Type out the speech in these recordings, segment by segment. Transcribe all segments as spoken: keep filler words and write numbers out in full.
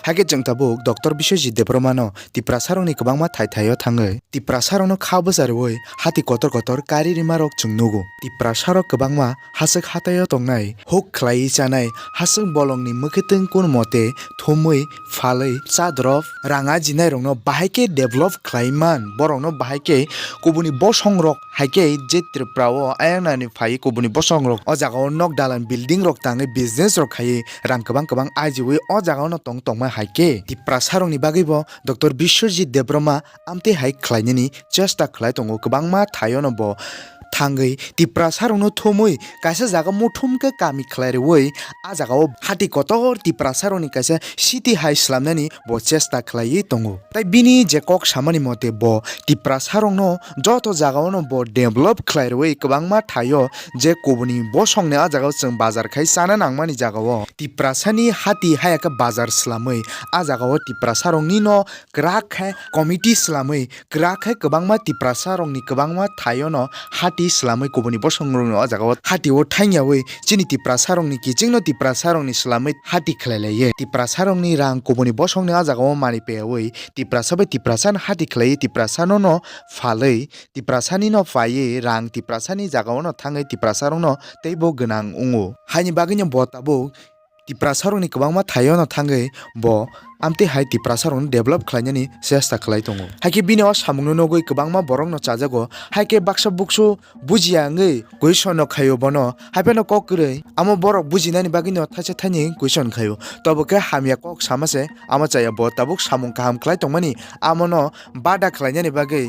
Hakhe chwng tabuk Doctor Biswajit Debbarmano Tiprasarokni kwbangma thai thaio thangwi Tiprasarokno kha bwcharwi hati kotor kotor kari rimarok chwng nugo. Tiprasarok kwbangma haswk hataio tongnai, huk khlaiwi chanai, haswk bolongni mwkhwtwng kun mote thumwi, phalwi, chadrop, rang ajinairokno bahai khe develop khlai man, borokno bahai khe kubuni bosongrok hai khe je Tripura o ayang nani phai kubuni bosongrok o jaga o nok dalan building rok tangwi business rok khaiwi rang kwbang kwbang ajiwi o jaga o no tong tongma hai khe Tiprasarokni bagwi bo Doctor Biswajit Debbarma amtwi hai khlainani chesta khlai tongo, kwbangma thaio no bo thangwi Tiprasarokno thumwi kaisa jaga muthum khe kami khlai rwui a jaga o hati kotor Tiprasarokni kaisa city hai slamnani bo chesta khlaiwi tongo. Tai bini je kok samani mote bo Tiprasarokno joto jaga o no bo develop khlai rwui kwbangma thaio je kubuni bosongni a jaga o chwng bazar khai chana nangmani jaga o Tiprasani hati haya khe bazar slamwi a jaga o Tiprasarokni no kwrak khe committee slamwi kwrak khe kwbangma Tiprasarokni kwbangma thaio no hati slamwi kubuni bosongrokno o jaga o hati o thangyawi chini Tiprasarokni kichingno Tiprasarokni slamwi hati khlai laiye. Tiprasarokni rang kubuni bosongni o jaga o manwi peyawi Tiprasa bai Tiprasano hati khlaiwi Tiprasano no phalwi Tiprasani no phaiwi rang Tiprasani jaga o no thangwi Tiprasarokno teibo gwnang wngo. Haini bagwino bo tabuk Tiprasarokni kwbangma thaio no thangwi bo amtwi hai Tiprasarokno develop khlainani chesta khlai tongo. Haikhe bini o samungno nugwi kwbangma borokno chajago. Haikhe baksa buksu bujiya wngwi question no khaio bono. Haiphano kok kwrwi amo borok bujinani bagwino thaisa thaini question khaio. Tobo khe hamya kok sama se amo chaya bo tabuk samung kaham khlai tongmani amono bada khlainani bagwi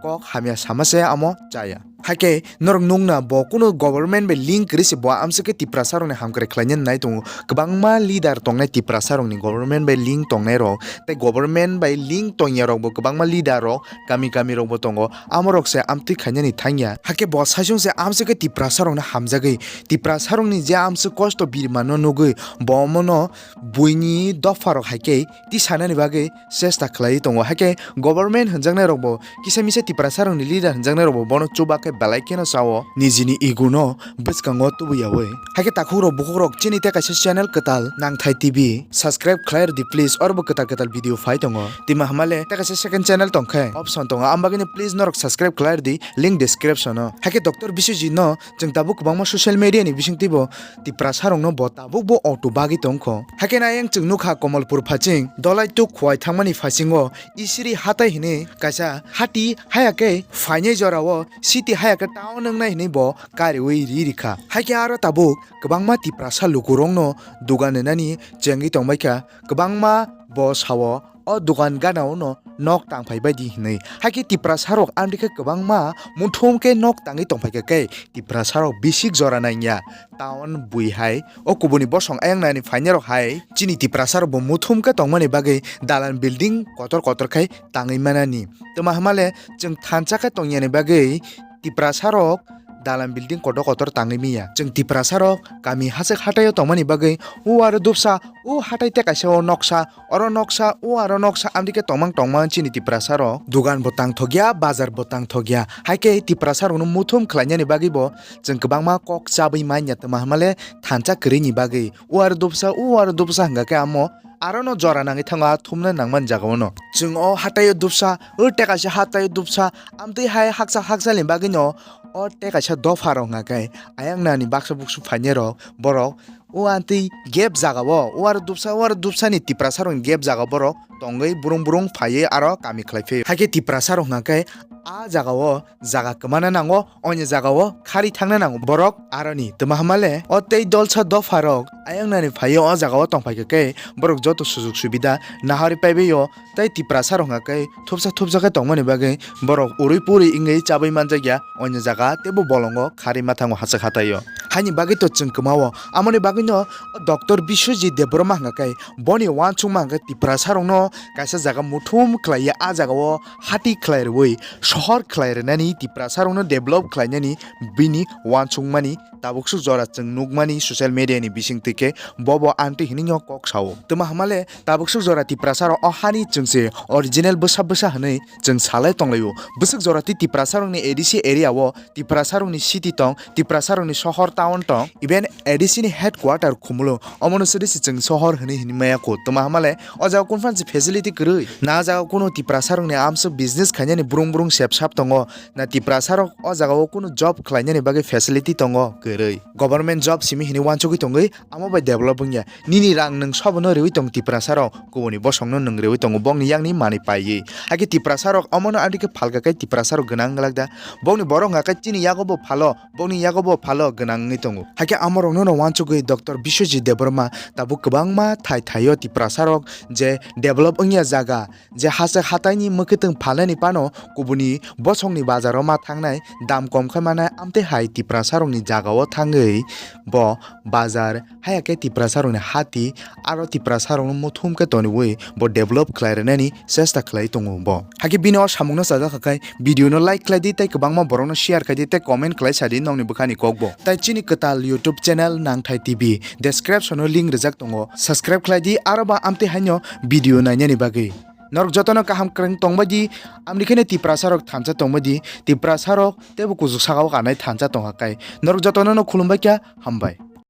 kok hamya sama se amo chaya. Haikhe norok nukna bo kunu government bai link kwrwi se bo amswk khe Tiprasa rokni hamkrai khlainani nai tongo. Kwbangma leader tongnai Tiprasa rokni government bai link tongnai rok tei government bai link tongya rok bo kwbangma leader rok kami kami rok bo tongo. Amo rok se amtwi khainani thangya. Haikhe bo saichung se amswk khe Tiprasa rokno hamjagwi Tiprasa rokni je amswk kosto birma no nugwi bo omono buini dopha rok haikhe tisanani bagwi chesta khlaiwi tongo. Haikhe government hwnjaknai rokbo kisa misa Tiprasa rokni leader hwnjaknai rokbo bono chuba khe belai kheno chao nijini ego no bwskango tubuyawi. Haikhe takhuk rok bukhuk rok chini tei kaisa channel kwtal Nangthai T V subscribe khlai rwdi please, oro bo kwtal kwtal video phai tongo. Tima hamale tei kaisa second channel tongkhe option tongo, am bagwino please norok subscribe khlai rwdi link description o. Haikhe Doctor Biswajit no chwng tabuk kwbangma social media ni bisingtwi bo Tiprasa rokno bo tabuk bo auto bagwi tongkho. Haikhe na ayang chwng nukha Komolpur phaching Dolaituk Khowai thangmani phasingo Isiri hatai hinwi kaisa hati haya khe phainai jorao city haya khe town wngnai hinwi bo kariwi ri rikha. Haikhe aro tabuk kwbangma Tiprasa lukurokno dugan rwnani chengwi tongbaikha, kwbangma bo sao o dugan ganao no nok tangphai baidi hinwi. Haikhe Tiprasa rok andikhe kwbangma muthum khe nok tangwi tongphaikha khe Tiprasa rok bisik jora nangya town bui hai o kubuni bosong ayang nani phainai rok hai chini Tiprasa rok bo muthum khe tongmani bagwi dalan building kotor kotor khai tangwi manani. Tuma hamale chwng thansa khe tongyani bagwi Tiprasa rok dalan building kotor kotor tangwi manya. Chwng Tiprasa rok kami hachwk hatai o tongmani bagwi o aro dopsa o hatai tei kaisa o noksa oro noksa o aro noksa amtwi khe tongmang tongmang chini Tiprasa rok dugan bo tangthokya bazar bo tangthokya. Haikhe Tiprasa rokno muthum khlainani bagwi bo chwng kwbangma kok chabwi manya tuma hamale thansa kwrwini bagwi o aro dopsa o aro dopsa hwnkha khe amo aro no jora nangwi thango a thumna nangmani jaga o no. Chwng o hatai o dopsa o tei kaisa hatai o dopsa amtwi hai haksa haksa ni bagwi no o tei kaisa dopha rok hwnkha khe ayang nani baksa buksu phainai rok borok o amtwi gap jaga o o aro dopsa o aro dopsa ni Tiprasa rok ni gap jaga borok tongwi burung burung phaiwi aro kami khlai phio. Haikhe Tiprasa rok hwnkha khe a jaga o jaga kwmana nango, onya jaga o khari thangna nango borok aroni. Tuma hamale o tei dolsa dopha rok ayang nani phaio o jaga o tongphaikha khe borok joto sujug subida nahari paibai o. Tei Tiprasa rok hwnkha khe thupsa thupsa khe tongmani bagwi borok urui puri wngwi chabwi manjakya onya jaga teibo bolongo kharwi mathango hachwk hatai o. Haini bagwi to chwng kwmao, amoni bagwino Doctor Biswajit Debbarma hwnkha khe boni uansukma hwnkha Tiprasa rokno kaisa jaga muthum khlaiya a jaga o hati khlai rwui sohor khlai rwnani Tiprasa rokno develop khlainani bini uansukmani. Tabuk suk jora chwng nukmani social media ni bisingtwi khe bobo amtwi hinwi no kok sao. Tuma hamale tabuk suk jora Tiprasa rok o hani chwng se original bwsa bwsa hinwi chwng salai tonglaio. Bwswk jora twi Tiprasa rokni A D C area o Tiprasa rokni city tong, Tiprasa rokni sohor town tong, even A D C ni headquarter water khumulo, omono siri se chwng sohor hwnwi hwnwi maya kho. Tuma hamale o jaga kunu phan se facility kwrwi. Na jaga kunu Tiprasarokni amswk business khainani brung brung sep sap tongo. Na Tiprasarok o jagao kunu job khlainani bagwi facility tongo kwrwi. Government job simi hwnwi uansugwi tongwi amo bai develop wngya. Nini rang nwng sobono riwi tong Tiprasarok, kubuni bosongno nwng riwi tongo bokni yakni manwi paiwi. Hakhe Tiprasarok omono adikhe phalka khe Tiprasarok gwnang wngwlak da. Bokni borok hwnkha khe chini yago bo phalo, bokni yago bo phalo gwnang wngwi tongo. Hakhe amorokno no uansugwi Doctor Biswajit Debbarma tabuk kwbangma thai thaio Tiprasarok je develop wngya jaga, je hachak hataini mwkhwtwng phalnani phano kubuni bosongni bazaro ma thangnai, dam kom khai manai, amtwi hai Tiprasarokni jagao thangwi bo bazar, haya khe Tiprasarokni hati, aro Tiprasarokno muthum khe toniwi bo develop khlai rwnani chesta khlai tongo bo. Hakhe bini o samungno chajak kha khai video no like khlai di, tei kwbangma borokno share khai di, tei comment khlai sa di nokni bwkhani kokbo. Tai chini kwtal YouTube channel Nangthai T V description o link rijak tongo, subscribe khlai di, aro ba amtwi haino video nainani bagwi. Norok jotono kaham kwrwng tongbai di, amni kheno Tiprasarok thansa tongbai di, Tiprasarok teibo kuchuk sakao kanai thansa tongkha kai. Norok jotono no khulumbai kha, hambai.